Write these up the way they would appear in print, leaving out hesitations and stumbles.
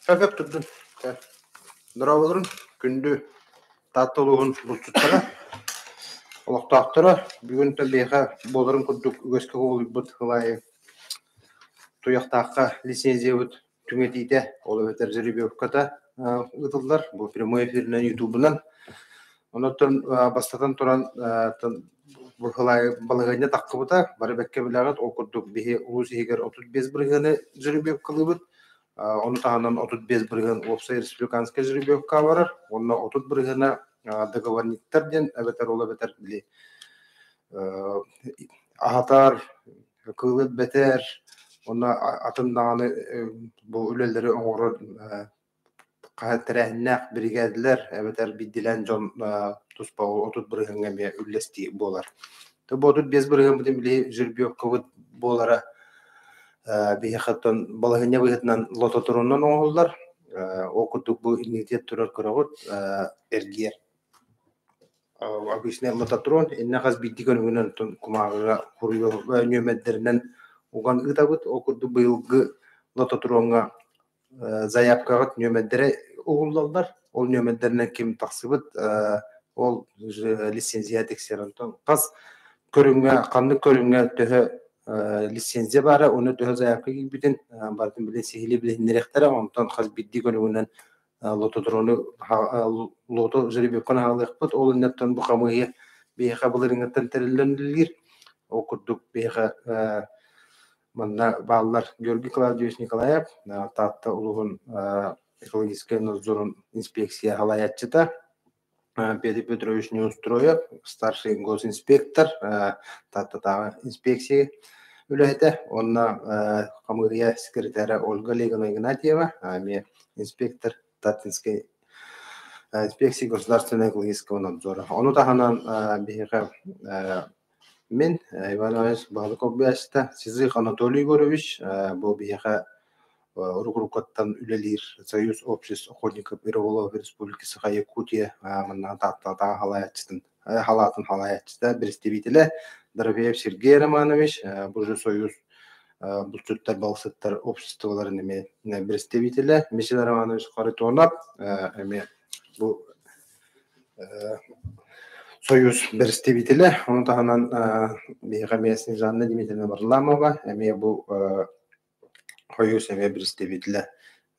Сөп турдун. Дорооболорун, күндү Таатта улууһун булчуттара, олохтоохторо. Бүгүн биһиэхэ буоларын курдук үгэскэ кубулуйбут Ылаайы Туйахтаахха лицензиябыт түҥэтиитэ, ол эбэтэр жеребьевката ыытыллар. Бу прямой эфиринэн, ютубунан. Онон бастатан туран бу Ылаайы балаһыанньа таххыбыта, бары бэккэ билэҕит. Ол курдук биһи улуус иһигэр 35 бырыһыаны жеребьевкалыыбыт. Ону таһынан 35% уопсай республиканскай жеребьевка барар уонна 30 бырыһыана договорниктар диэн эбэтэр ол эбэтэр били аһатар, кыылы бэтэр уонна атын даҕаны бу үлэлэри оҥорор тэрээһиннээх биригээдэлэр эбэтэр биирдиилээн дьон туспа 30 бырыһыаҥҥа эмиэ үллэстии буолар. Бу 35 бырыһыаммытын били жеребьевкабыт буолара биһиэхэ оттон балаһыанньа быһыытынан лототрунан оҥоһуллар. Ол курдук бу иннитиэт турар көрөҕүт эргиэр. Обычный лототрон иннэ хас биирдии көрүҥүнэн кумааҕыга нүөмэрдэринэн уган ыытабыт. Ол курдук быйылгы лототроҥҥа заявкаҕыт нүөмэрдэрэ угуллаллар. Ол нүөмэрдэринэн ким тахсыбыт, ол лицензия тиксэр. Онтон хас көрүҥҥэ, ханнык көрүҥҥэ төһө лицензия баара, уонна төһө заявка киирбитин барытын билин сиһилии билиһиннэриэхтэрэ. Онтон хас биирдии көрүҥүнэн лототрону лото жеребьевканы аҕалыахпыт. Ол иннинэн бу хамыыһыйа биһиэхэ былырыыҥҥыттан тэриллэн үлэлиир. Ол курдук биһиэхэ манна бааллар Георгий Клавдиевич Николаев, Таатта улууһун экологическай надзорун инспекция салайааччыта, Петр Петрович Неустроев, старший госинспектор, Тааттатааҕы инспекция үлэһитэ, уонна хамыыһыйа секретаря Ольга Олеговна Игнатьева, эмиэ инспектор Таттинской инспекции государственного экологического надзора. Ону таһынан биһиэхэ мин Иван Иванович Баһылыков бэйэччитэ Сизых Анатолий Егорович бу биһиэхэ уруккуттан үлэлиир Союз обществ охотников и рыболовов Республики Саха Якутия манна Тааттатааҕы халаайаччытын халаатын халаайаччыта представителэ Дорофеев Сергей Романович бу же Союз булчуттар балыксыттар обществоларын эмиэ представителэ Михаил Романович Харитонов эмиэ бу Союз представителэ, ону таһынан биһиэхэ эмиэ Снежанна Дмитриевна Варламова эмиэ бу Союз эмиэ представителэ.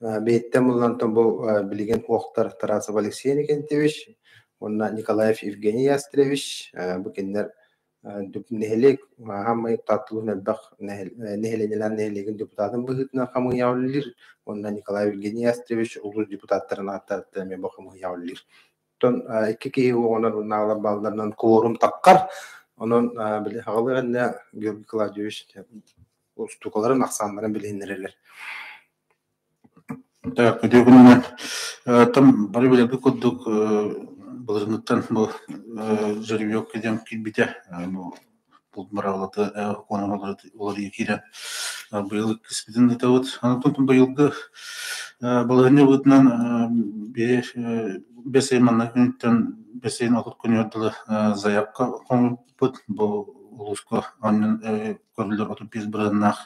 Биһиттэн буллантан бу билигин уохтар Тарасов Алексей Иннокентьевич уонна Николаев Евгений Ястревич бу кинилэр нэһилиэк хаамай Таатталыын элбэх нэһилиэнньэлээх нэһилиэгин депутатын быһыытынан хамыыһыйаҕа үлэлиир уонна Николай Евгений Ястревич улуус депутаттарын ааттарыттан эмиэ бу хамыыһыйаҕа үлэлиир. Оттон икки киһи уоҕунан уоннааҕылар баалларынан кворум таххар. Онон били аҕалыах иннинэ Георгий Клавдиевич устуукаларын ахсааннарын билиһиннэрэллэр. Так, үтүө күнүнэн. Там бары билэргэ курдук былырыҥҥыттан бу жеребьевка диэн киирбитэ. Бу булт быраабылата сокуона уларыйа киирэн быйыл иккиспитин ыытабыт. Онтон быйылгы балаһыанньа быһыытынан бэс ыйын манна күнүттэн бэс ыйын 30 күнүгэр дылы заявка хомуйбуппут. Бу улууска көрүллэр 35 бырыһыаннаах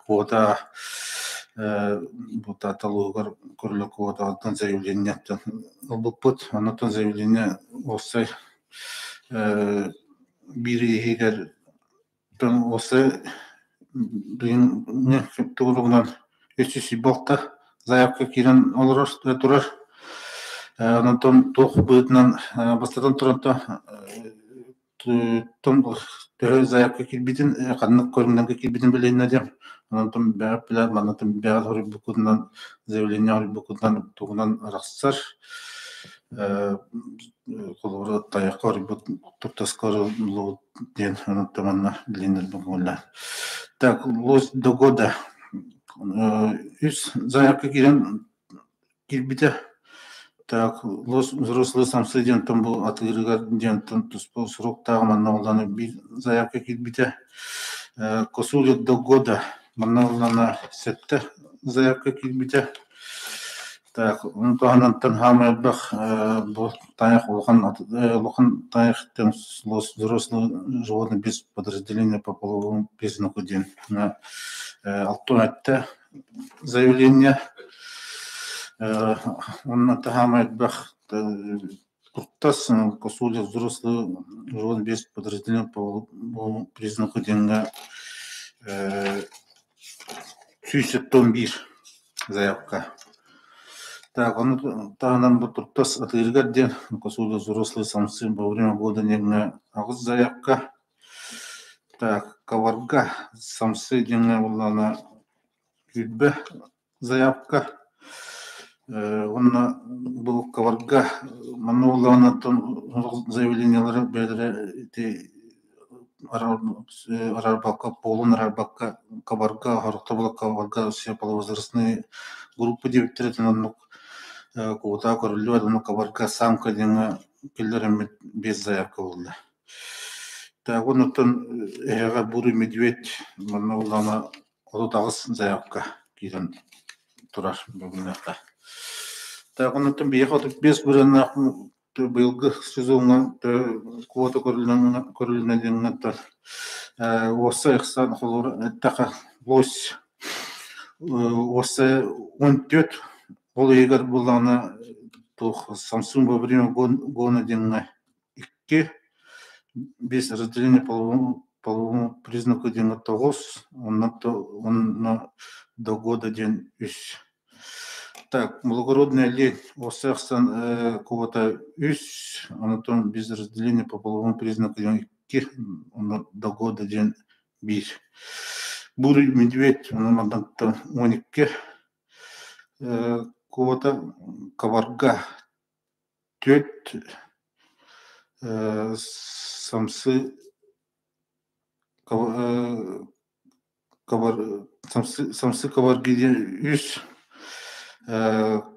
квота бу Таатта улууһугар көрүллэр квотаҕыттан заявлениеттан ылбыппыт. Оннуттан заявление уопсай биир иһигэр уопсай билиҥҥи туругунан 326 заявка киирэн олорор турар. Онтон туох быһыытынан бастатан туран төһө заявка киирбитин, ханнык көрүҥнэргэ киирбитин билиһиннэ диэн. Онтон бэҕэ билэр, манна бэҕэ хоруйбуккутунан, заявление хоруйбуккутунан тугунан арахсар. Холобура, тайахха хоруйбут, туртаска хоруйбут диэн онтон манна билиһиннэрбит буолла. Так, лось до года үс заявка киирэн киирбитэ. Так, лось взрослые самцы диэнтэн бу атыырыгар диэнтэн туспа суруктаах манна ыллана биир заявка киирбитэ. Косуля до года манна ыллана сэттэ заявка киирбитэ. Так, ону таһынан хаамай элбэх бу тайах улахан улахан тайах взрослые животные без подразделения по половому признаку диэн 67 заявление. Онно таһаама элбэх туртас косуля взрослый жен без подразделения по признаку диэҥҥэ 171 заявка. Так, ону таһынан бу туртас атыырыгар диэн косуля взрослые самцы во время года диэҥҥэ аҕыс заявка. Так, коварга самцы диэҥҥэ буоллаҕына 20 заявка. Уонна бу коварга манна буоллаҕына заявлениелары бэйэлэрэ ити араарбакка, полун араарбакка коварга, хорохто коварга все полувозрастные группы диэбиттэрэ итин оннук куотаа көрүллүбэт, оннук коварга самка диэҥҥэ киллэрэммит биэс заявка буолла. Так, оннуттан эһэҕэ бурый медведь манна буоллаҕына 38 заявка киирэн турар бүгүннэххэ. Так, оннуттан биһиэхэ 35 бырыаннаах быйылгы сезоҥҥа квота көрүлүнэ диэҥҥэ уоссай ыксаан холобур эттэххэ лось уоссай 14 ол иһигэр буоллаҕына туох Samsung во время гона диэҥҥэ икки без разделения половому признаку диэҥҥэ тоҕус онно до года диэн үс. Так, благородная лень уоссайахсан квота үс, онтон без разделения по половому признаку диэн икки, онно до года диэн биир. Бурый медведь онон 12 квота коварга түөрт самсы самсы коварги диэн үс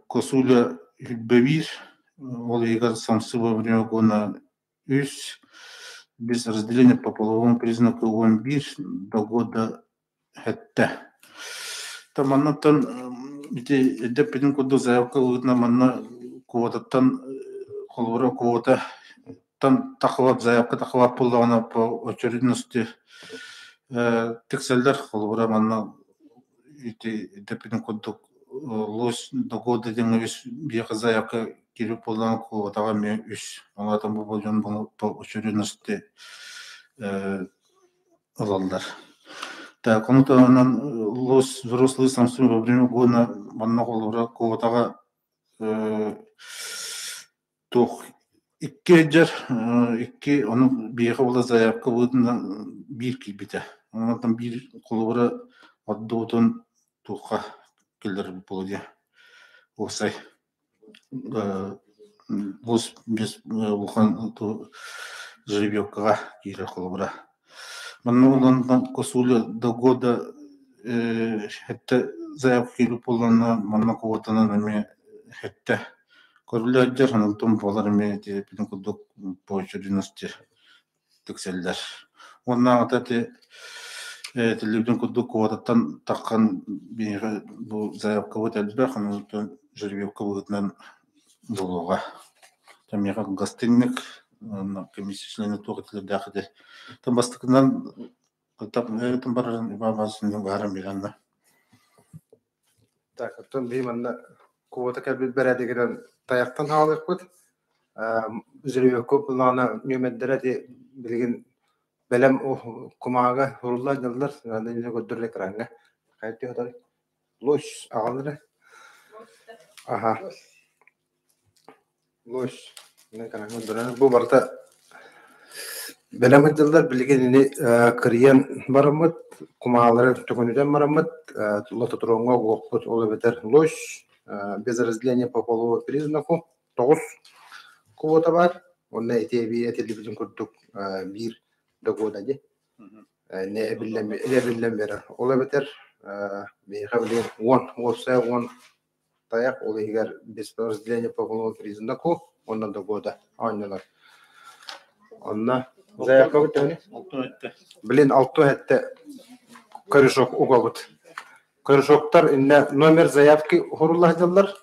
косуля биир ол иһигэр самсы во время гона үс без разделения по половому признаку 11 до года сэттэ. Маннаттан ити эрдэппитин курдук заявка ылыытынан манна квотаттан холобура квота тан тахалап заявка тахалап буоллаҕына по очередности тиксэллэр холобура манна ити эрдэппитин курдук лось до года диэҥҥэ үс биэхэ заявка киирбит буоллаҕына квотаҕа эмиэ үс ол аата бу дьон по очередности ылаллар. Так, ону таһынан лось взрослый самсун во время гона манна холобура квотаҕа туох икки эдьэр икки ону биһиэхэ була заявка быһыытынан биир киирбитэ. Онтон биир холобура ордубутун туохха киллэрбит буолуо диye. Уопсай лось без улахан жеребьевкаҕа киирэр холобура. Манна улахан косуля до года сэттэ заявка киирбит буоллаҕына манна квотанан эмиэ сэттэ көрүллэр онтон буолар эмиэ ити курдук по очередности тиксэллэр. Уоннааҕыта ити этиллибитин курдук квотаттан таххан биһиэхэ бу заявкабыт элбэх, онон жеребьевка быһыытынан буолуоҕа. Миэхэ гостинник комиссия членэ туох этилэрдээх этэ. Тон бастакынан барарын Иван Иванович баһаран биэрэннэ. Так, оттон биһи манна квота кэлбит бэрээдэгинэн тайахтан хаалыахпыт. Жеребьевка буллаҕына нүөмэрдэрэ ити билигин бэлэм кумааҕы сурулла дьаллар, көрдөрөр экраҥҥа. Хайа Лось аҕалара. Аха. Лось. Бу барыта бэлэм сылдьаллар. Билигин ини кырыйан бараммыт, кумаалары төкүнүтэн бараммыт, лототроҥҥа угуохпут, ол эбэтэр лось без разделения по половому признаку тоҕус квота баар. Уонна ити эбии этиллибитин курдук биир догуода дии. Эбиллэн биэрэр. Ол эбэтэр биһиэхэ билигин 10, уопсайа 10 тайах, ол иһигэр без разделения по половому признаку уонна до года оонньонор. Онно заявкабыт төһөнүй? Блин, алты сэттэ корешок угабыт. Корешоктар иннэ номер заявки уһурулла сылдьаллар.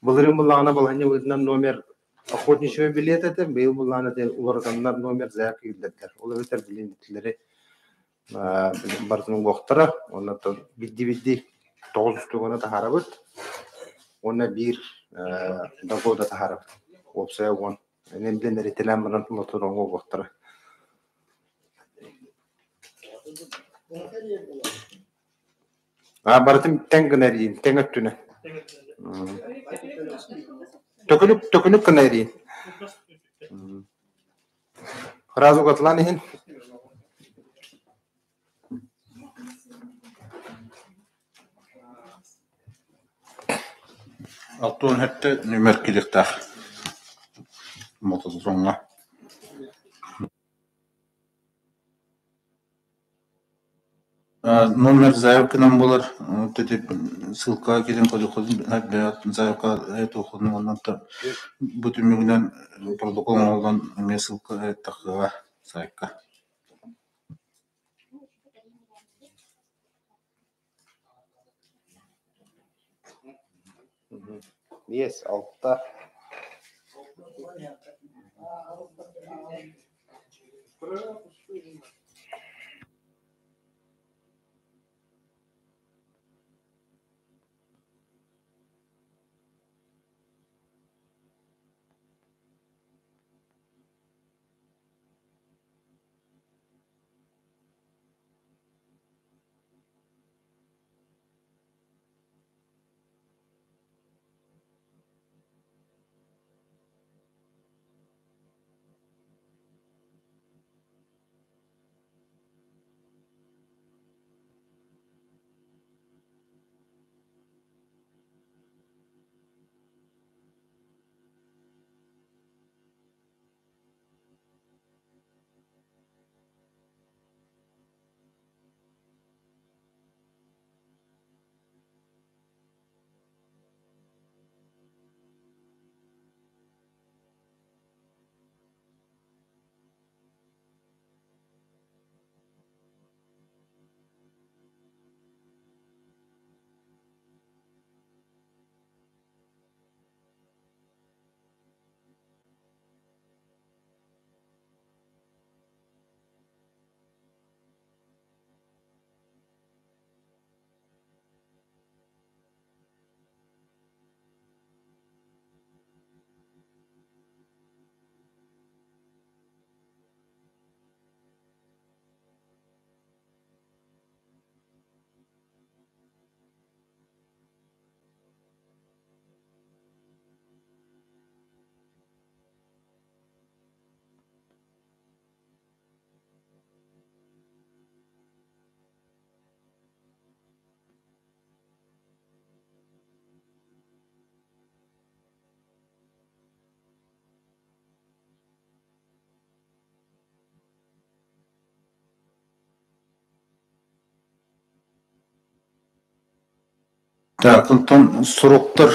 Былырыын буллаҕына балаһыанньа быһыытынан номер охотничьего билет этэ, быйыл буллаҕына уларытаннар номер заявки киллэрдилэр. Ол эбэтэр билин итилэри барытын угуохтара, оннуттан бидди-бидди тоҕус устугана таһаарабыт. Уонна биир догода таһаарабыт. Уопсайа 10. Эмден эритилээн баран лототроҥҥа угуохтара. А барытын тэҥ гына эриин, тэҥ өттүнэн. Төкүнүк, төкүнүк гына эриин. Сразу угатылаан иһин. 67 нүөмэр киириэхтээх мототроҥҥа. Номер заявканан буолар, ссылкаҕа киирэн көрүөххүтүн заявка туоххунан бу түмүгүнэн протокол оҥоһуллан эмиэ ссылка тахсыаҕа сайтка. Биэс, алта. Так, онтон суруктар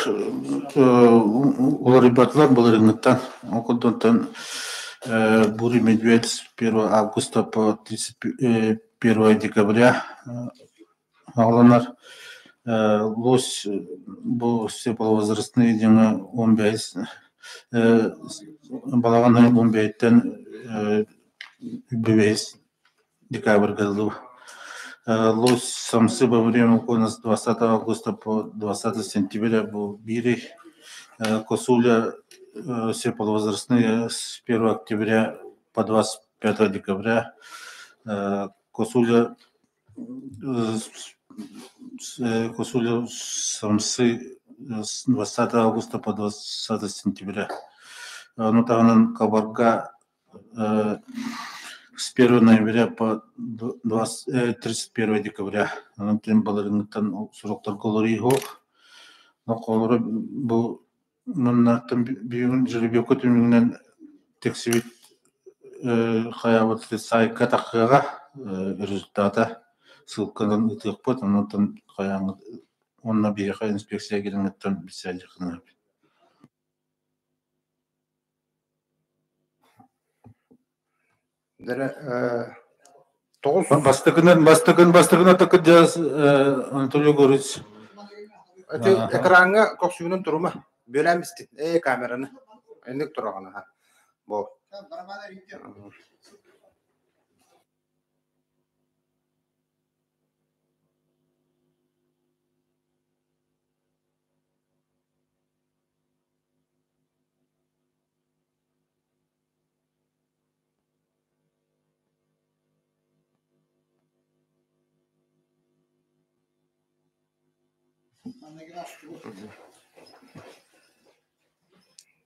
уларыйбатылар былырыыҥҥыттан. Ол курдуктан Бурый медведь с 1 августа по 31 декабря аҕаланар. Лось бу все полувозрастные дьоҥҥо 15 балаҕан ыйын 15-тэн 5 декабрьга дылы. Лось самсы во время уклона с 20 августа по 20 сентября бу биир Косуля все полувозрастные с 1 октября по 25 декабря. Косуля Косуля самсы с 20 августа по 20 сентября. Ну таһынан Кабарга с 1 ноября по 31 декабря. Онон баларыҥҥыттан сорохторго олоруу Холобура бу маннаттан бүгүн жеребьевка түмүгүнэн тиксибит хайаабыт сайтка таххыаҕа результата ссылканан ыытыахпыт онон хайааҥҥыт уонна биһиэхэ инспекция кэлиҥҥиттэн билсээдьиэххин Тоҕус Бастакынан бастакын бастакын атакыдьаас Анатолий Егорович. Ити экраҥҥа көхсүгүнэн турума. Бүөлээн истин. Ээ камераны. Инник тураҕын аха. Бу.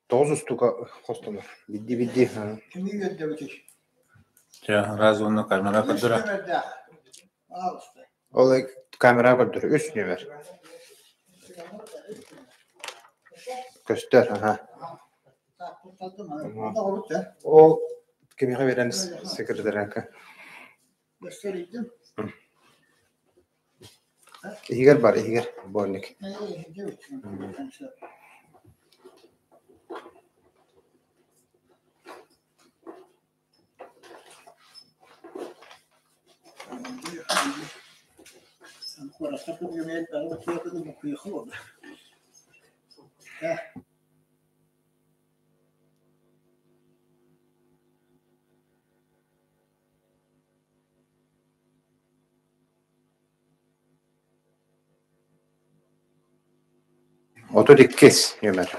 Тоҕус устуука хостонор. Бидди-бидди. Чэ, раз уонна камера көрдөрө. Ол камера көрдөрө. Үс нүөмэр. Көстөр, аха. Ол кимиэхэ биэрэн секретарка? Иһигэр бар, иһигэр, бонник. 32 нүөмэр.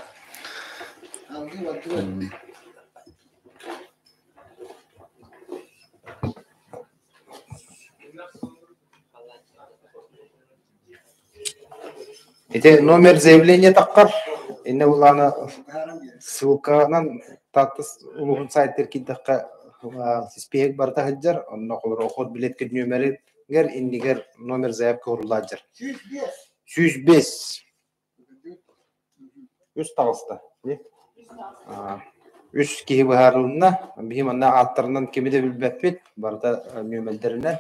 Ити номер заявления таххар, инне булаана ссылканан Таатта улууһун сайтыгар киирдэххэ испииһэк барыта сылдьар, онно холобур охот билеткэ нүөмэригэр иннигэр номер заявка ууруллааччар. 105. Үс таҕыста. Үс киһи быһаарылынна. Биһи манна ааттарынан кими да билбэппит, барыта нүөмэрдэринэн.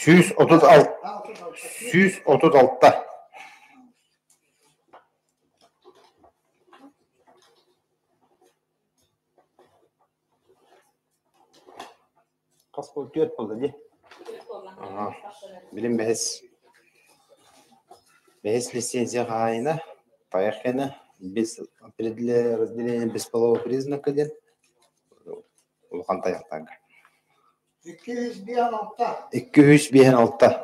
136. Хас буол түөрт буолла дии. Билим бэһис. Бэһис лицензия хаһаайына Поехали без разделения бесполого признака диэн улахан тайахтарга. 256.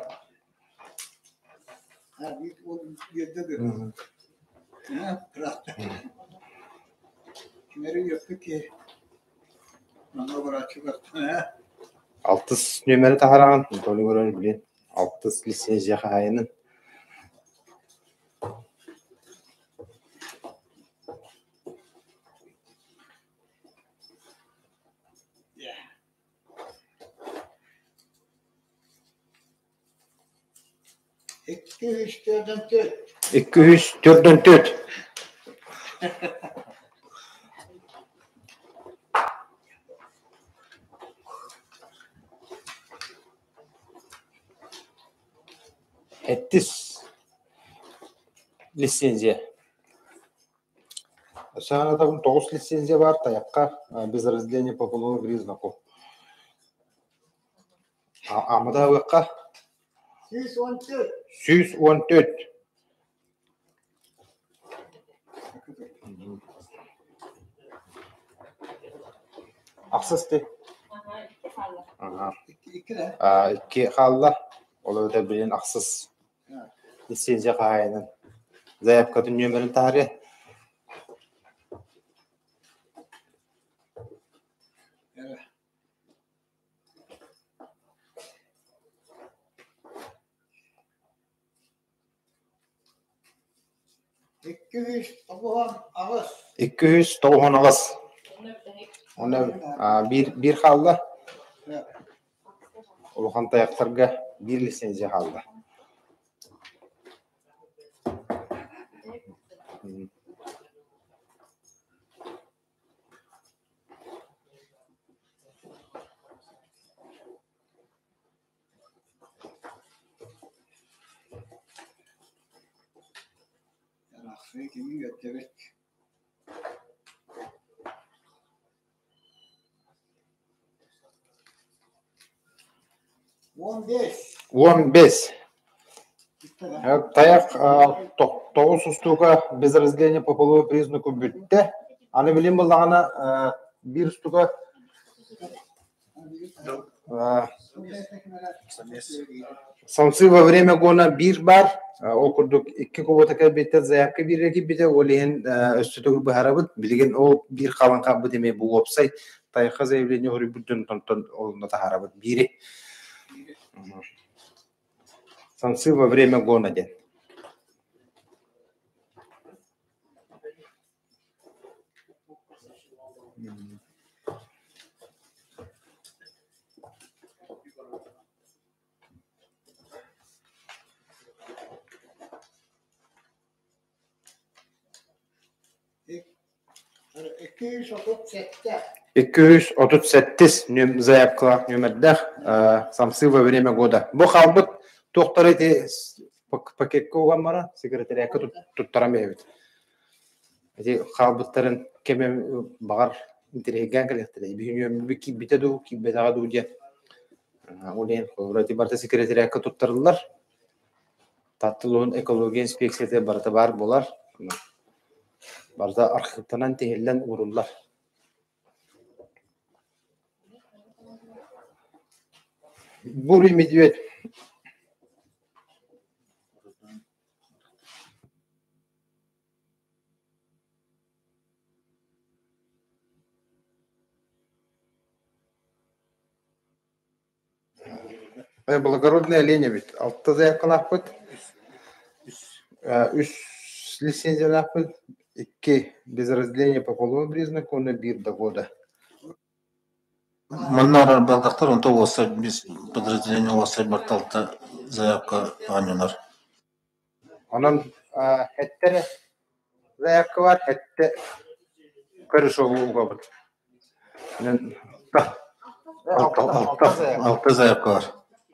Алтыс нүөмэри таһараҕын, тону көрөр билин. Алтыс лицензия хаһаайынын. 244. Эттис лицензия. Саанатабын тоҕус лицензия баар тайахха без разделения по половому признаку. Амматаабыахха 114. Ахсыс дии. Икки хаалла. Ол эбэтэр билигин ахсыс лицензия хаһаайынын заявкатын нүөмэрин таһаарыа. 298. Онно биир биир хаалла. Улахан тайахтарга биир лицензия хаалла. 15. Тайах тоҕус устуука без разделения по половому признаку бүттэ. Аны билим буллаҕына биир устуука. Самсы во время гона биир баар, ол курдук икки кубота кэлбиттэр заявка бииргэ киирбитэ, ол иһин өссө төгүл быһаарабыт. Билигин ол биир халан хаалбыт эмиэ бу уопсай тайха заявление хоруйбут дьонтон олунна таһаарабыт биири. Самсы во время гона диэн. 237 заявкалаах нүөмэрдээх самсы во время года. Бу хаалбыт туохтары ити пакекка уган баран секретарякка туттаран биэрэбит. Ити хаалбыттарын кэмэ баҕар интэриэһиргээн кэлиэхтэрэ. Биһи киирбитэ дуу, киирбэтэҕэ дуу диэн. Ол иһин холобура ити барыта секретарякка туттарыллар. Таатталуун экология инспекцията барыта баар буолар. Барыта архыыптанан тиһиллэн ууруллар. Бурый медведь. Благородный олень эбит. Алта заявкалаахпыт, үс лицензиялаахпыт, икки без разделения по половому признаку уонна биир до года. Манна балдахтар онто уоссай без подразделения уоссай барталта заявка оонньонор. Онон эттэрэ заявка бар, этте көрүсү угабыт. Алта заявка бар.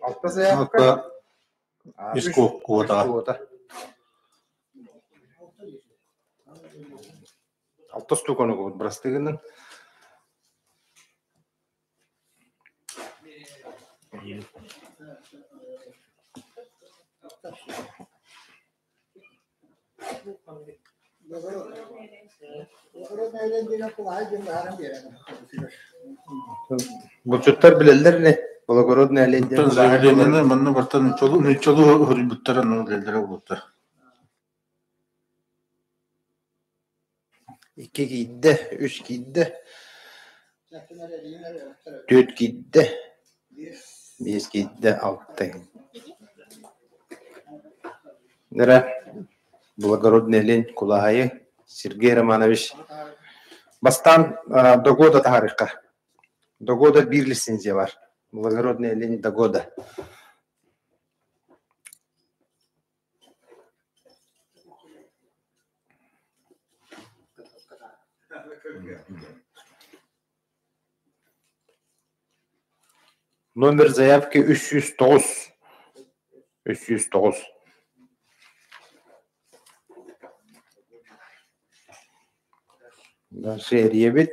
Алта заявка. Үс квота. Алта штуканы угабыт бырастыгынан. Булчуттар билэллэр ини, благородный олень диэн. Заявлениены манна бартан нуччалуу хоруйбуттара ну билэллэрэ буолта. Икки киирдэ, үс киирдэ, түөрт киирдэ, биэс киирдэ, алта Эрэ благородный олень Кулаайы Сергей Романович бастаан до года таһаарыахха. До года биир лицензия бар. Благородный олень до года. Номер заявки 309. 309. Дальше эрийэбит.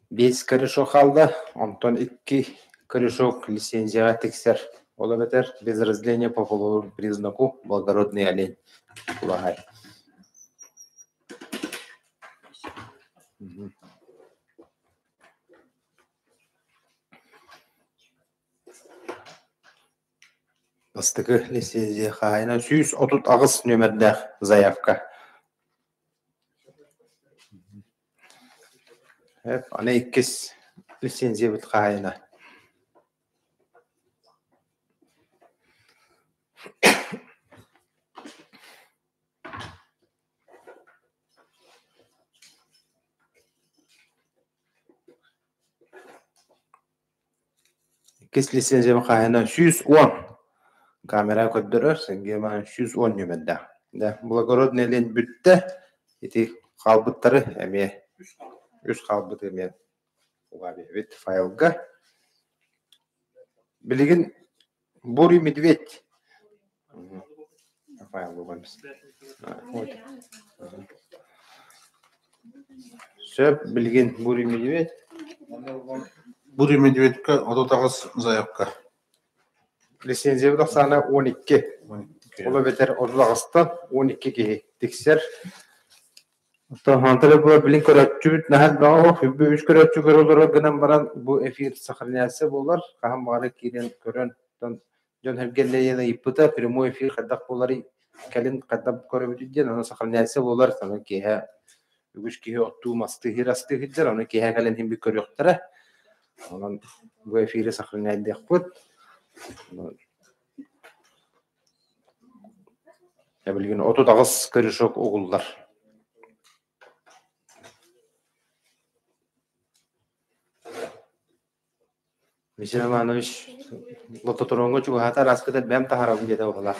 Биэс корешок хаалла, онтон икки корешок лицензияҕа тиксэр. Ол эбэтэр без разделения по половому признаку благородный олень кулаһай. Бастакы лицензия хаһаайына 138 нүөмэрдээх заявка. Аны иккис лицензиябыт хаһаайына. Иккис лицензиябыт хаһаайына 110 камера көрдөрөр, Сергей Иванович 110 нүөмэрдээх. Да, благородный олень бүттэ, ити хаалбыттары эмиэ үс хаалбыты эмиэ угаабиэбит файлга. Билигин Бурый медведь файл угаммыз. Вот. Сөп, билигин Бурый медведь. Бурый медведька 38 заявка. Лицензия ахсаана 12. Ол эбэтэр 38-тан 12 киһи тиксэр. Оттон Хантара бу билин көрөөччүбүт наһаа элбэҕэ суох, үс көрөөччү көрө олорор гынан баран бу эфир сохраняться буолар, хаһан баҕарар киирэн көрөн, оттон дьон сэргэллэйэн ыйыппыта прямой эфир хайдах буоларый, кэлин хайдах көрөбүтүй диэн, ону сохраняться буолар, ону киэһэ үгүс киһи оттуу мастыы астыы сылдьар, ону киэһэ кэлэн иһин көрүөхтэрэ. Онон бу эфири сохраняйдыахпыт. Билигин 38 корешок угуллар. Михаил Иванович лототроҥҥа чугаһаата араскыт элбээн таһаарабын диэтэ быһыылаах.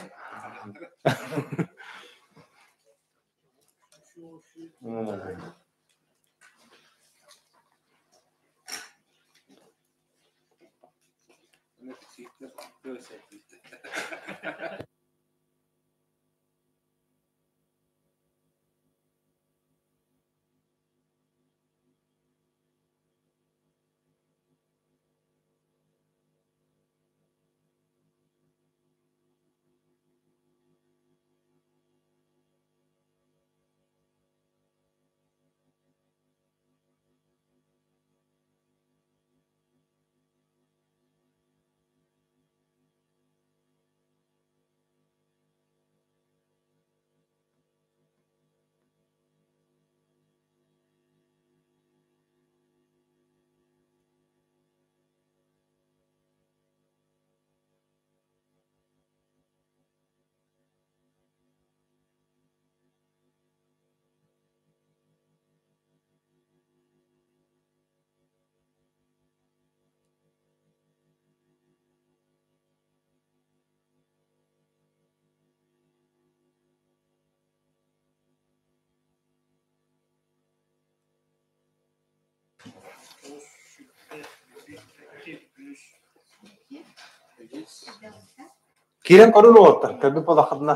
Киирэн көрөр уолаттар, көрбүт буоллаххытына,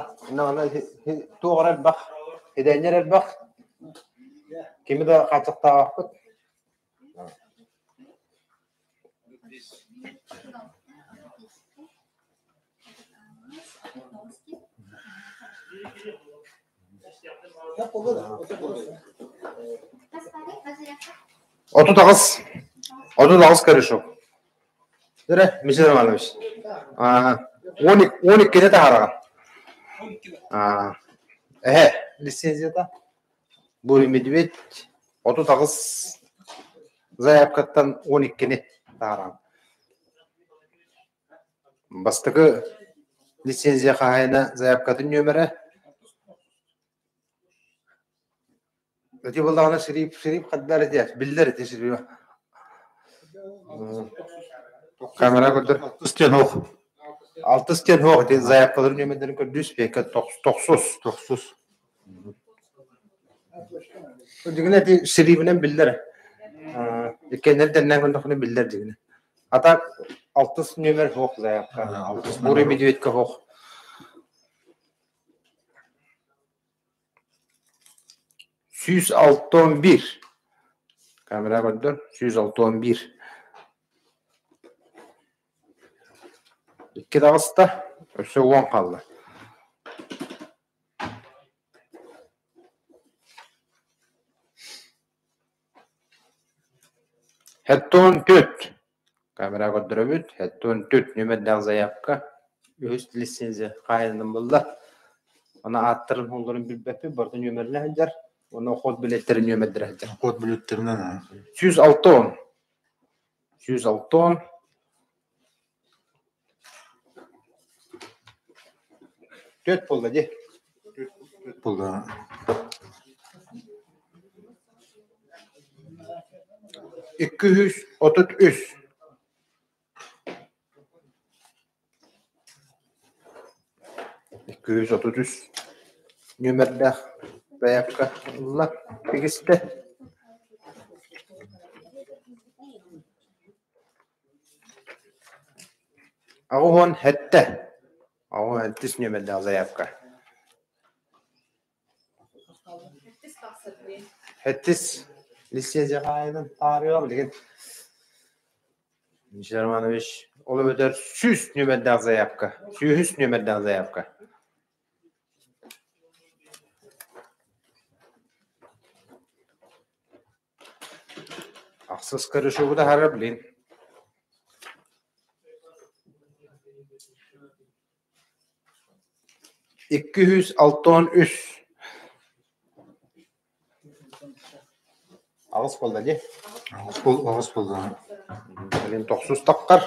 туох эрэ элбэх, идээннэр элбэх, кими да хааччахтаабаппыт. 38 38 корешок. Эрэ, Михаил Иванович. 12-ни таһараҕын. Эһэ, лицензията. Бурый медведь 38 заявкаттан 12-ни таһараҕын. Бастакы лицензия хаһаайына заявкатын нүөмэрэ Ити буоллаҕына Шрип, Шрип ханна эрэ диэ, биллэр ити Шрип. Камера көрдөр. Алтыс диэн ох. Алтыс диэн ох ити заявкаларын нүөмэрдэрин көрдүүс пиэкэ тохсус. Тохсус. Дьигинэ ити Шрибинэн биллэр. Иккиэннэр дэннээн көрдөххүнэ биллэр дьигинэ. А так алтыс нүөмэр ох заявка. Бурый медведька ох. 161 Камера көрдөр 161 Икки таҕыста, өссө уон хаалла. Хэттон түт Камера көрдөрөбүт. Хэттон түт нүмердээх заявка. Үһүс лицензия хаайынан булла. Аны ааттарын холлорун билбэппит, барыта нүөмэринэн сылдьар. Уонна ход билеттэрин нүөмэрдэрэ сылдьар. Ход билеттеринэн. 106 106 Түөрт буолла дии. Түөрт буолла. 233. 233 нүөмэрдээх заявка ылла тигистэ. 87. 87 нүөмэрдээх заявка. Сэттис лицензия хаайынан таарыйа билигин Михаил Романович ол эбэтэр 100 нүөмэрдээх заявка. 100 нүөмэрдээх заявка. Ахсыс көрүшүгү таһара блин. 263. Аҕыс буолла дии. Аҕыс буол аҕыс буолла. Блин тохсус таххар.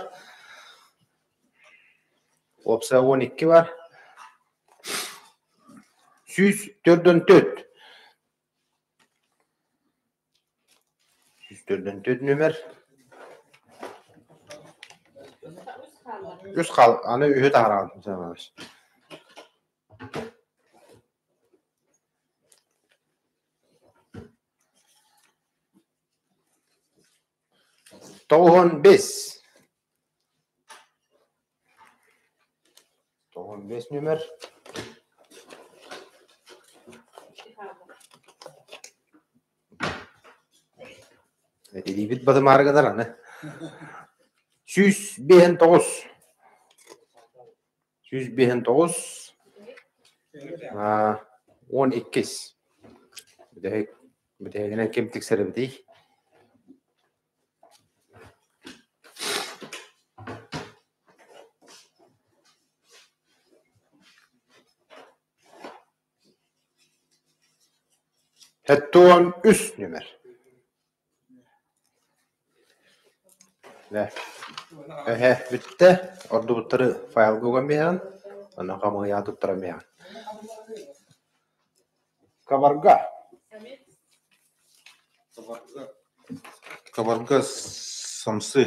Уопсайа 12 бар. 144. 144 нүмер. Үс хаал, аны үһү таһараҕын. 95. 95 нүмер. Илиибит батымаары гынар аны. 159. 159. 12. Бүтэһик бүтэһигинэн ким тиксэрибитий? 73 нүмер. Эһэ бүттэ, ордубуттары файлга уган биһэҕин, онно хамыыһыйаҕа туттаран биһэҕин. Кабарга. Кабарга самсы.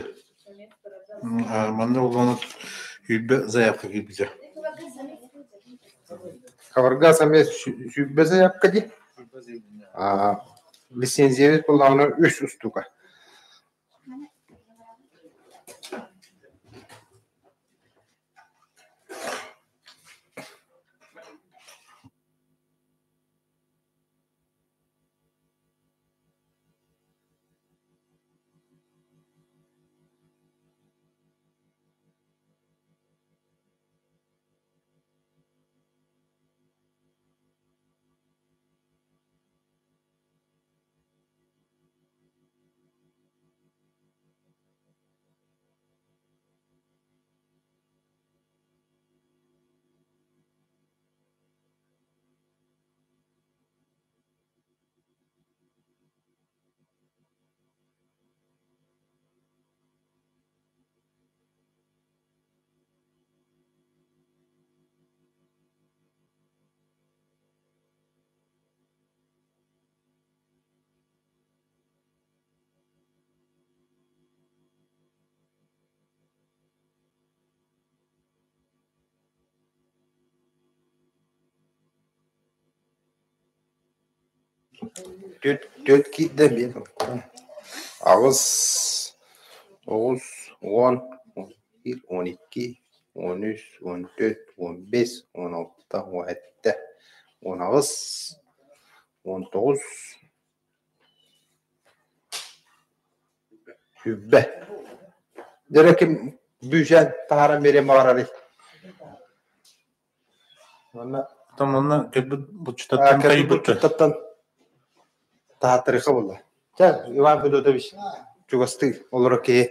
Манна улаана сүүрбэ заявка киирбитэ. Кабарга самец сүүрбэ заявка дии. Лицензиябыт буоллаҕына үс устуука. Түөрт түөрт киирдэ биир аҕыс оҕус уон 11 12 13 14 15 16 17 18 19 20. Дьэ ким бүүсээн таһааран биэриэн баҕарарый? Манна Там манна кэлбит булчуттартан кэлбит хайбыттар. булчуттартан таһааттарыха буолла. Чэ, Иван Федотович чугастыы олорор киһи.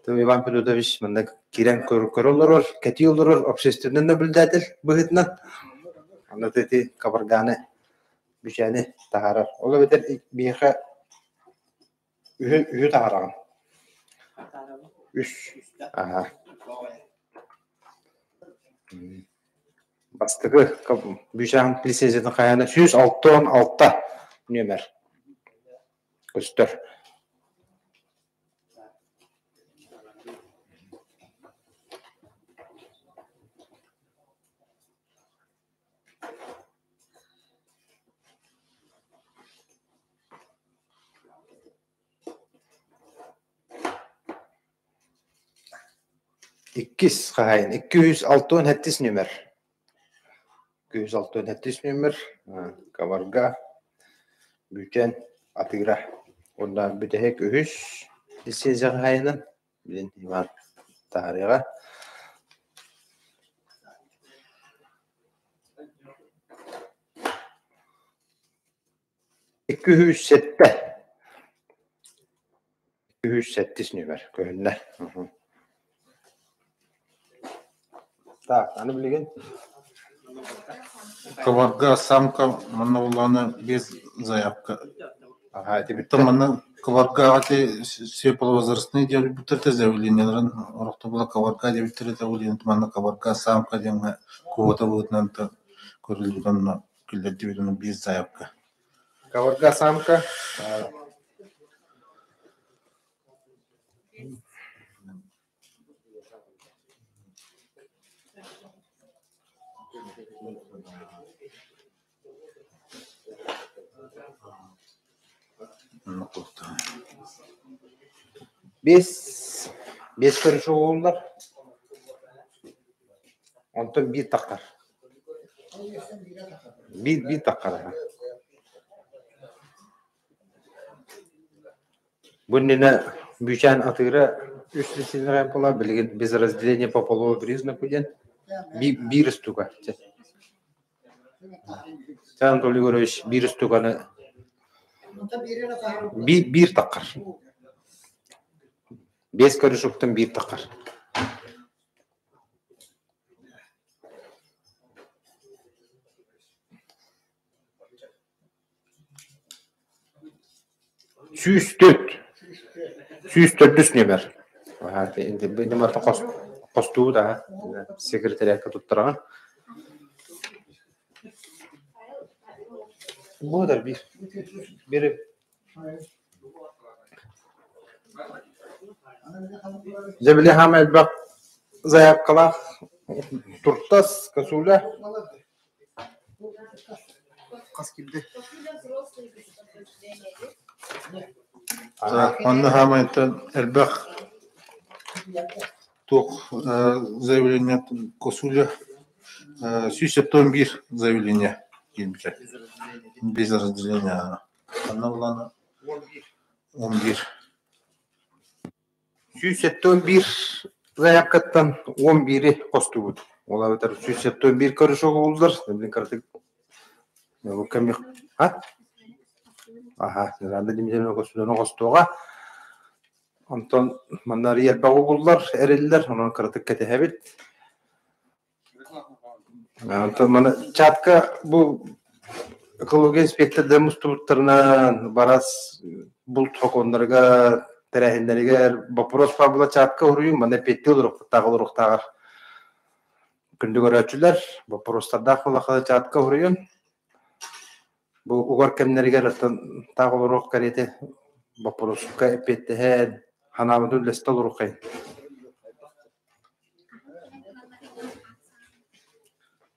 Иван Федотович манна киирэн көрө олорор, кэтии олорор общественный наблюдатель быһыытынан. Аны ити кабарганы, бүчээни таһаарар. Ол эбэтэр биһиэхэ Үһү, үһү таһараҕын. Үс. Аһа. Бастакы бүүчээн лицензиятын хайаана 166 нүөмэр көстөр. Иккис хаһаайын 267 нүөмэр. 267 нүөмэр Кабарга Бүчэн атыыра. Уонна бүтэһик үһүс лицензия хаһаайынан билин Иван таһаарыаҕа. 207. 307 нүмер көһүннэ. Так, аны билигин Кабарга самка манна буллаҕына без заявка. Аха, ити Оттон манна Кабаргаҕа ити все полувозрастные диэбиттэр заявлениеларын орохто була Кабарга диэбиттэр этэ ол диэн манна Кабарга самка диэҥҥэ квота быһыытынан көрүллүбүт онно киллэрдибит ону без заявка. Кабарга самка Биэс биэс көрүс уһууллар, онтон биир таххар. Биир биир таххар Бу иннинэ Бүүчээн атыыра үс лицензия буолар, билигин без разделения по половому признаку диэн биир устуга. Чэ, Анатолий Егорович биир устуганы биир таххар. Биэс көрүшүктэн биир таххар. 104. 104 нүөмэр. Хостуу да секретарякка туттараҕын. Буодар биир. Бири. Дьэ били хаама элбэх заявкалаах туртас, косуля. Хас киирдэ? Онно хаамайтан элбэх туох заявление косуля 171 заявление киирбитэ. Без разделения. Онно булан 11. 171 заявкаттан 11-и хостубут. Ол эбэтэр 171 көрүш оҕуллар. Блин, кыратык А? Аха, Неранда Дмитриевна көстүнэн оҕостуоҕа. Онтон манна элбэх угуллар, эриллэр, онон кыратык кэтэһэбит. Онтон маны чатка бу экология инспектордара мустубуттарынан барас булт хокуоннарыгар, тэрээһиннэригэр боппуруос баар буола чатка уруйун манна эппиэттии олоруохтааҕар олоруохтааҕар күндү көрөөччүлэр боппуруостардаах буоллахха чатка уруйун бу угар кэмнэригэр оттон таах олоруох кэриэтэ боппуруоска эппиэттэһэн ханаабытын үллэстэ олоруоххайын.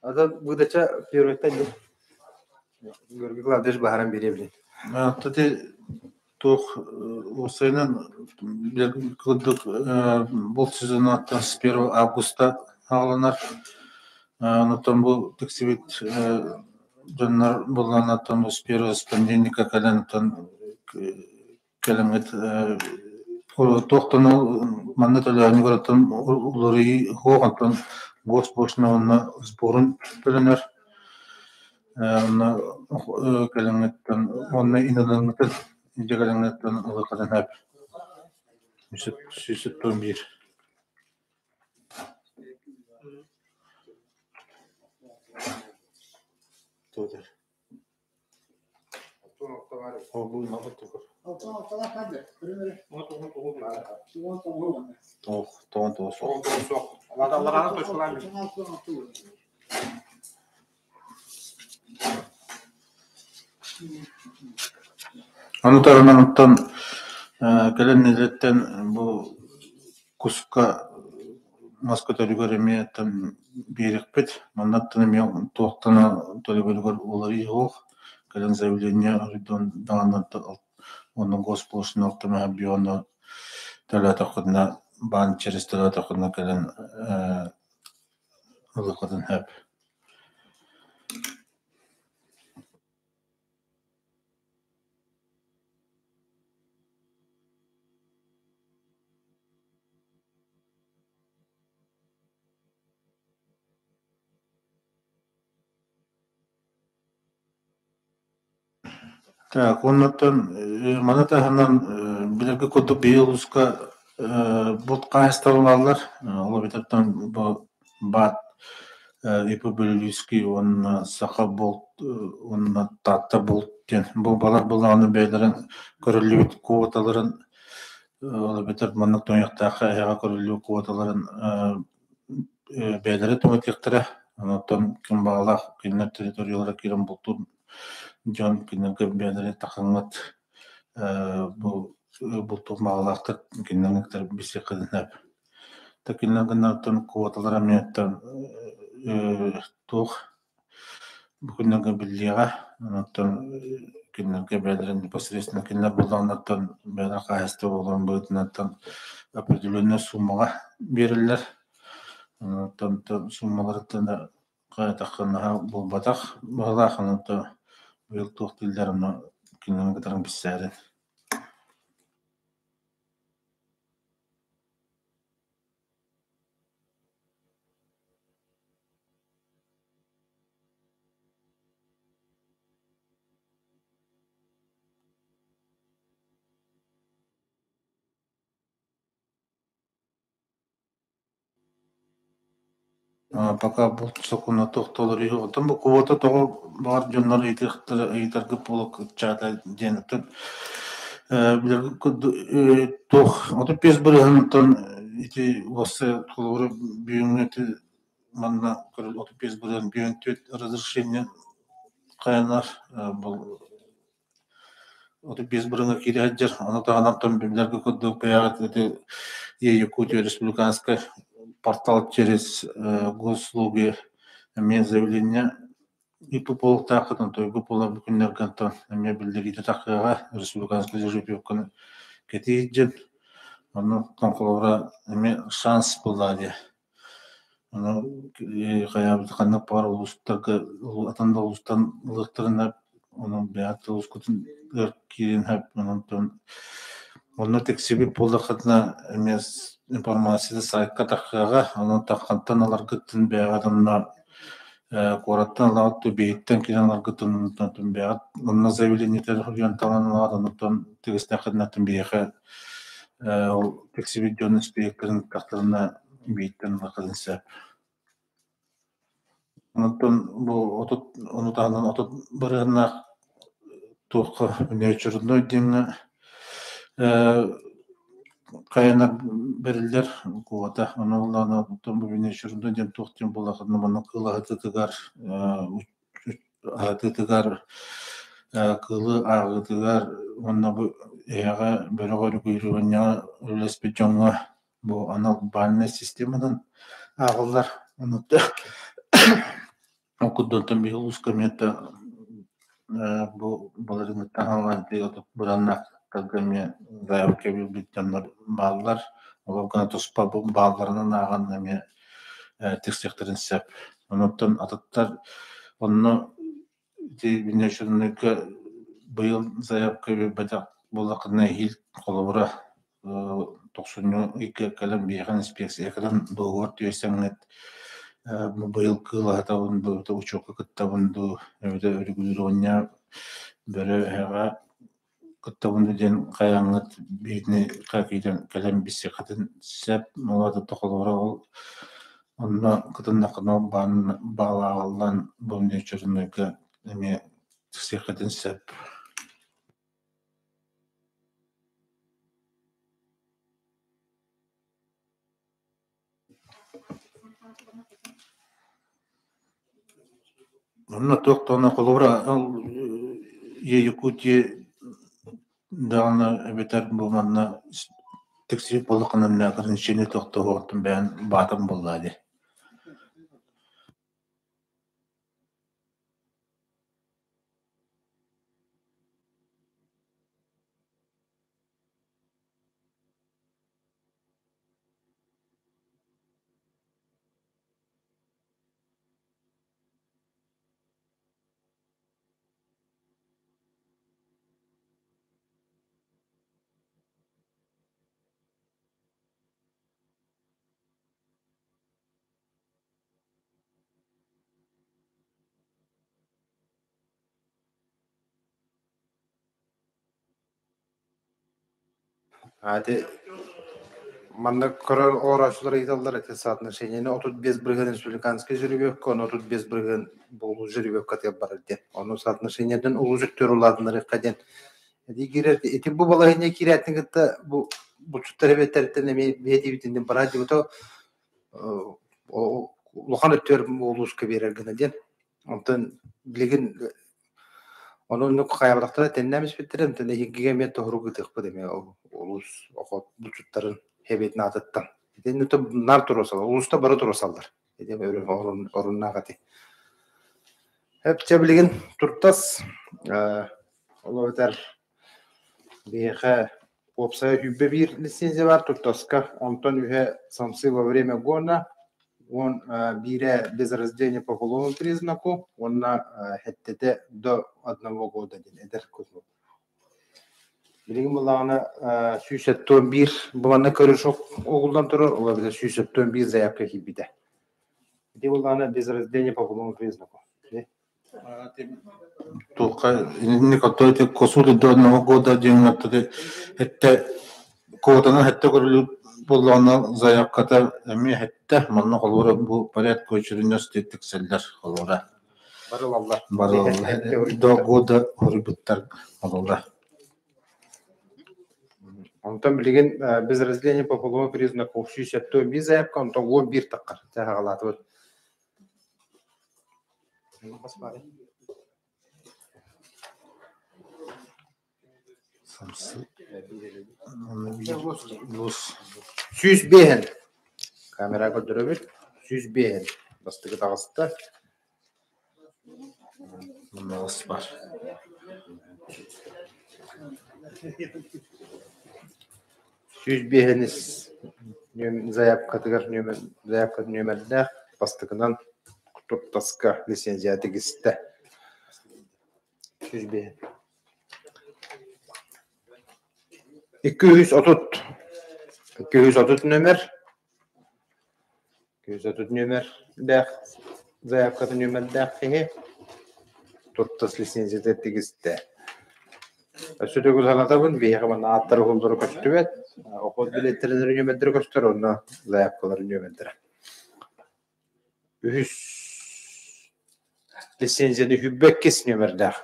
Атын выдача первыйтан дии. Георгий Клавдевич баһаран биэриэ билин. Ити туох уопсайынан курдук булт сезона с 1 августа саҕаланар. Онтон бу тиксибит дьоннор булланаттан с первого с понедельника кэлэн оттон кэлэммит туохтан манна төлөөнүгэр оттон уларыйыы суох онтон госпошлина уонна сборун төлөнөр онно кэлэҥҥиттэн уонна иналыҥҥытын илдьэ кэлэҥҥиттэн ылыаххытын сөп 171. Ону таһынан оттон кэлэн нэдиэлэттэн бу куска мас көтөрүгэр эмиэ оттон биэриэхпит. Маннаттан эмиэ туохтан төлөбүрүгэр уларыйыы суох. Кэлэн заявление оройдон даҕаны уонна госпошлина алтымаһа төлөөтөххүтүнэ баан через төлөөтөххүтүнэ кэлэн ылыаххытын сөп. Так, оннуттан маны таһынан Билэргэ курдук биһиги улууска булт хаһаайыстыбалар ол эбэтэр бу БАТ ИП Бүлүлүүскэй уонна Саха булт уонна Таатта булт диэн бу балар былааны бэйэлэрин көрүллүбүт квоталарын ол эбэтэр маннык туойахтаахха эһэҕэ көрүллүбүт квоталарын бэйэлэрэ түҥэтиэхтэрэ. Онтон ким баҕалаах кинилэр территориялара киирэн бултуур дьон кинилэргэ бэйэлэрэ тахаҥҥыт бу бултуур баҕалаахтар кинилэр билсиэххитин сөп. Та кинилэр гыннартан квоталара эмиэ туох бу күннэргэ биллиэҕэ. Онтон кинилэргэ бэйэлэрин непосредственно кинилэр буллаҕынаттан бэйэлэрэ хаһаайыстыба буоларын быһыытынан определенная суммаҕа биэрэллэр. Онтон суммаларыттан хайатахха наһаа буолбатах быһыылаах, онтон быйыл туох дииллэр ону кинилэри кытары билсээрин. Пока булт сокуона тохтолор үһү. Оттон бу квота тоҕо баҕар дьоннор ыйытыахтара ыйытарга буола кыччаата диэн оттон билэргэ курдук туох 35 бырыһыантан ити уопсай холобура бүгүҥҥү ити манна 35 бырыһыан бүгүн түөрт разрешение хайанар бу 35 бырыһыаҥҥа киирэ сылдьар. Ону таһынан билэргэ курдук бэйэҕит ити Якутия республиканскай портал через госуслуги эмиэ заявление ИП буолуохтааххытын тойгу буолар бу күннэргэ онтон эмиэ биллэриитэ тахсыаҕа республиканскай жеребьевканы кэтии сылдьан. Онно холобура эмиэ шанс буоллаҕа дии. Ону хайаабыт ханнык баҕар улуустарга атын да улуустан ылыахтарына онон бэйэҕит улуускутун киирэн сөп онон онно тиксибит буоллаххытына эмиэ информация сайтка тахсыаҕа онон хантан ыларгытын бэйэҕит онно куораттан ылаҕыт дуу биһиттэн киирэн ыларгытын бэйэҕит онно заявлениетэ суруйан талан ылаҕыт онтон тигистэххитинэ биһиэхэ ол тиксибит дьон испииһэктэрин ыттахтарына бииртэн улахан сөп. Онтон бу 30 ону таһынан 30 бырыһыаннаах туохха внеочередной диэҥҥэ хайанар бэриллэр квота. Ону ыллаҕына оттон бу внеочередной диэн туох диэн буоллаххына манна кыыл аһытыытыгар аһатыытыгар кыылы ааҕыытыгар уонна бу эһэҕэ бөрөҕө өрүкүйүрүҕүнньэҕэ үлэлэспит дьоҥҥо бу анал бальнай системанан ааҕыллар. Ол курдук биһиги улууска эмиэ бу былырыыҥҥыттан саҕалаан быраннаахтарга эмиэ заявка биэрбит дьоннор бааллар. Олор гына туспа бу баалларынан ааҕан эмиэ тиксиэхтэрин сөп. Онтон атыттар онно ити внеочереднойга быйыл заявка биэрбэтэх буоллаххына эһиил холобура тохсунньу ыйга кэлэн биһиэхэ инспекция кэлэн договор түһэрсэҥҥит быйыл кыыл аһатабын дуу, учуокка кыттабын дуу, эбэтэр регулирование бөрө эһэҕэ кыттабын дуу диэн хайаҥҥыт биһигини киирэн кэлэн билсиэххитин сөп. Ол холобура ол онно кытыннаххына баалааҕыллан бу внеочереднойга эмиэ тиксиэххитин сөп. Онно туох даҕаны холобура ол Якутия даҕаны эбэтэр бу манна тиксибит буоллаххына ограничение тохтоһуоҕуттан бэйэҥ баатан буоллаа дии. Ати манна көрөр олорооччулар ыйыталлар ити соотношениены 35% республиканскай жеребьевка, ону 35% улуус жеребьевкатыгар барар диэн. Ону соотношениетын улуус өттүгэр улаатыннарыахха диэн. Ити киирэр ити бу балаһыанньа киирээтин кытта бу булчуттар эбэтэртэн эмиэ биһиэтибитин бараа диэбитэ улахан өттүгэр улууска биэрэр гына диэн. Онтон билигин ону оннук хайаабатахтара тэннээн испиттэрэ, онтон эһигигэ эмиэ тоһорук ыытыахпыт эмиэ улуус охот булчуттарын хэбиэтин аатыттан. Итиннэ наар туруорсаллар, улууста бары туруорсаллар. Ити оруннаах ити. Эп чэ билигин туртас ол эбэтэр биһиэхэ уопсайа 101 лицензия бар туртаска, онтон үһэ самсы во время гона, он биирэ без рождения по половому признаку, уонна хэттэтэ до одного года диэн эдэр курдук. Билигин буллаҕына 171 бу манна көрүш угуллан турар, ол эбэтэр 171 заявка киирбитэ. Ити буллаҕына без рождения по половому признаку. Туохха инник оттон ити косули до одного года диэн оттон эттэ квотанан эттэ көрүлү буоллаҕына заявката эмиэ эттэ манна холобура бу порядка очередности тиксэллэр холобура Барылаллар. Барылаллар до года хоруйбуттар холобура. Онтон билигин без разделения по половому признаку 171 заявка, онтон 11 таххар таһаҕалаатыбыт. 105 Камера көрдөрөбүт. 105 Бастакы таҕыста. Муннугас бар. 105 заявкатыгар заявка нүөмэрдээх бастакынан Туртаска лицензия тигистэ. 105. 230. 230 нөмер. 230 нөмердээх заявката нөмердээх киһи Туртас лицензията тигистэ. Өссө төгүл санатабын, биһиэхэ манна ааттары уһуллара көстүбэт. Охот билеттэрин нөмердэрэ көстөр, онно заявкаларын нөмердэрэ. Үһүс лицензияны 22 нүөмэрдээх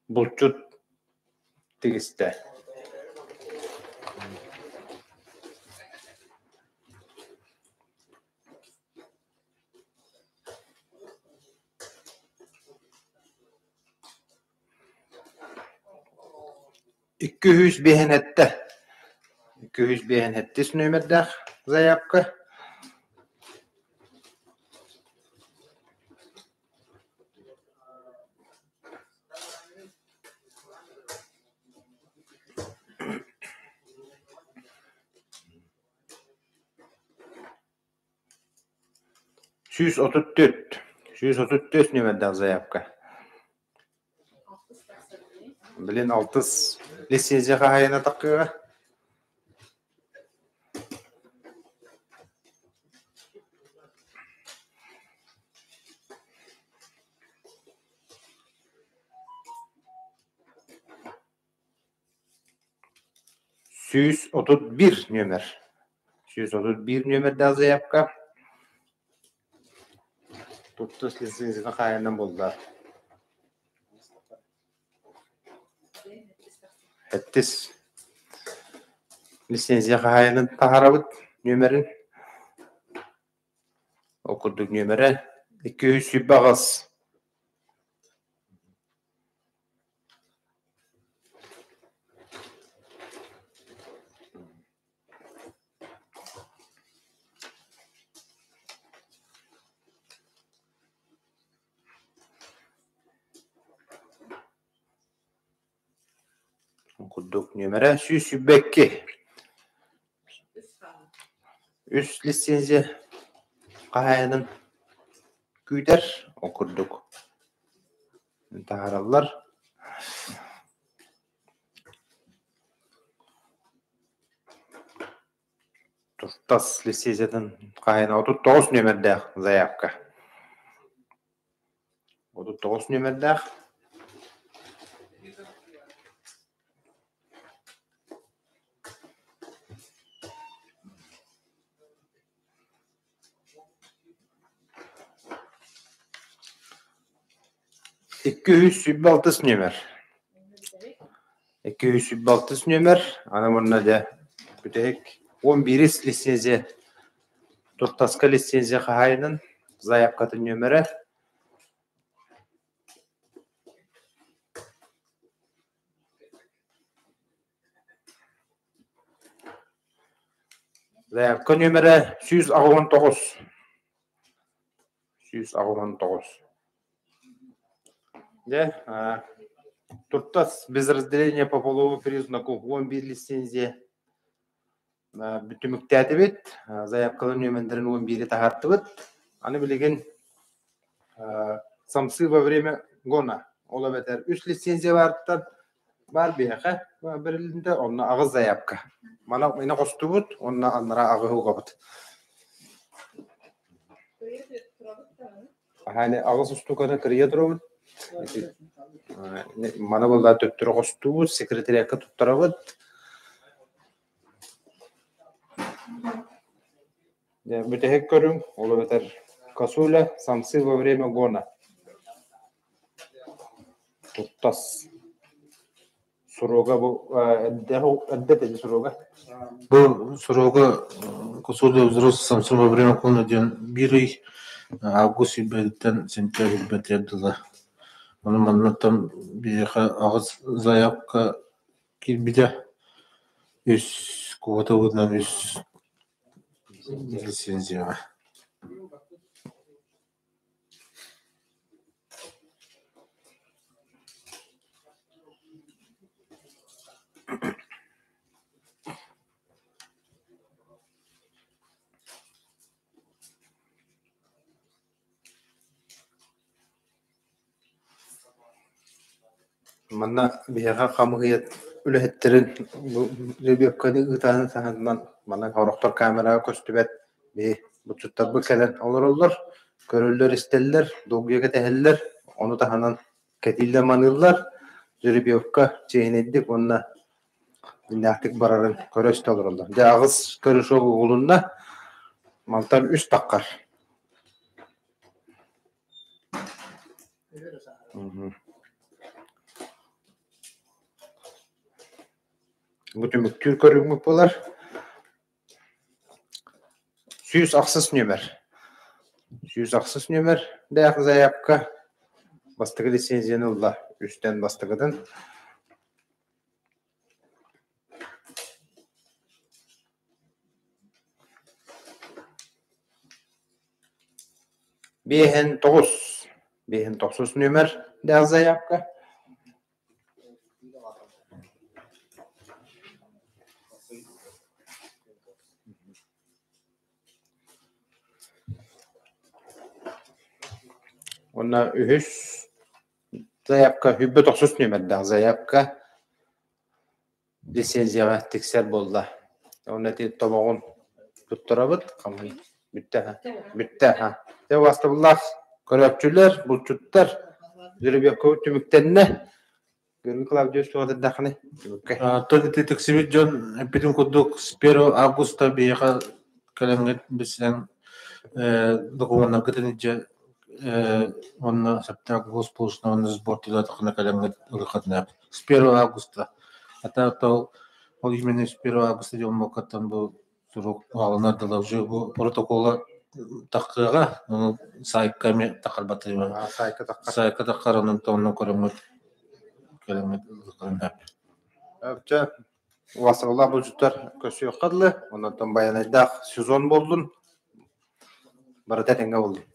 булчут тигистэ. 257 257 нүөмэрдээх заявка. 134 134 нүөмэрдээх заявка. Блин, алтыс лицензия хаһайына таккыга. 131 нүөмэр. 131 нүөмэрдээх заявка. Туттус лицензияны хаайынан булла. Эттис лицензия хаайынан таһарабыт нүөмэрин. Ол курдук нүөмэрэ 228. Курдук нүөмэрэ 122. Үс лицензия хаһаайынын күүтэр, ол курдук таһаараллар. Туртас лицензиятын хаһаайына 39 нүөмэрдээх заявка. 39 нүөмэрдээх. 226 нүөмэр. 226 нүөмэр. Аны мунна дьэ бүтэһик 11 лицензия туртаска лицензия хаһаайынын заявкатын нүөмэрэ. Заявка нүөмэрэ 189. 189. Дьэ, туртас без разделения по половому признаку 11 лицензия түмүктээтибит. Заявкалар нүөмэрдэрин 11-и таһаартыбыт. Аны билигин самсы во время гона. Ол эбэтэр үс лицензия баартан баар биһиэхэ бэрилиннэ, онно аҕыс заявка. Мана ина хостубут, онно аннара аҕыһы угабыт. Аһааны аҕыс устуканы кырыйа турабыт. Маны буолла төттөрү хостуубут, секретариакка туттарабыт. Бүтэһик көрүҥ, ол эбэтэр косуля, самсы во время гона. Туттас. Суруга бу эрдэ эрдэ суруга. Бу суруга косуля взрослый самсы во время гона диэн биир ый август сүүрбэтиттэн сентябрь сүүрбэтигэр дылы. Ону маннаттан биһиэхэ аҕыс заявка киирбитэ. Үс квота быһыытынан үс лицензияҕа. Манна биһиэхэ хамыыһыйа үлэһиттэрин бу ребекканы ыытааны таһынан манна сорохтор камераҕа көстүбэт биһи булчуттарбыт кэлэн олороллор, көрөллөр-истэллэр, долгуйа кэтэһэллэр, ону таһынан кэтииллэр-маныыллар, жеребьевка чиэһинэйдик уонна дьиҥнээхтик барарын көрө-истэ олороллор. Дьэ аҕыс корешок угулунна, мантан үс таххар. Бу түмүктүүр көрүҥмүт буолар. 106 нүөмэр. 106 нүөмэр дээх заявка бастакы лицензияны ылла үстэн бастакытын. Биэһин тоҕус, биэһин тохсус нүөмэр дээх заявка. Уонна үһүс заявка сүүрбэ тохсус нүөмэрдээх заявка лицензияҕа тиксэр буолла. Уонна ити тобоҕун туттарабыт, хамый бүттэ бүттэ ха. Дьэ убаастабыллаах көрөөччүлэр, булчуттар, жеребьевка түмүктэннэ. Георгий Клавдиевич туох этэрдэххиний түмүккэ? Тон ити тиксибит дьон эппитин курдук с 1 августа биһиэхэ кэлэҥҥит билсэн докумуоннаргытын илдьэ уонна сөптөөх госпошлина уонна сбор төлөөтөххүнэ кэлэҥҥит ылыаххытын с 1 августа. А то ол именно с 1 августа диэн буолбаккаттан бу сурук аҕалынар дылы уже бу протокола таххыаҕа, ону сайтка эмиэ таххарбатыма. Сайтка таххар. Сайтка таххар, онон онно көрөҥҥүт кэлэҥҥит ылыаххытын сөп. Чэ, убаастабыллаах булчуттар көрсүөххэ дылы, оннуттан байанайдаах сезон буоллун, барыта этэҥҥэ буоллун.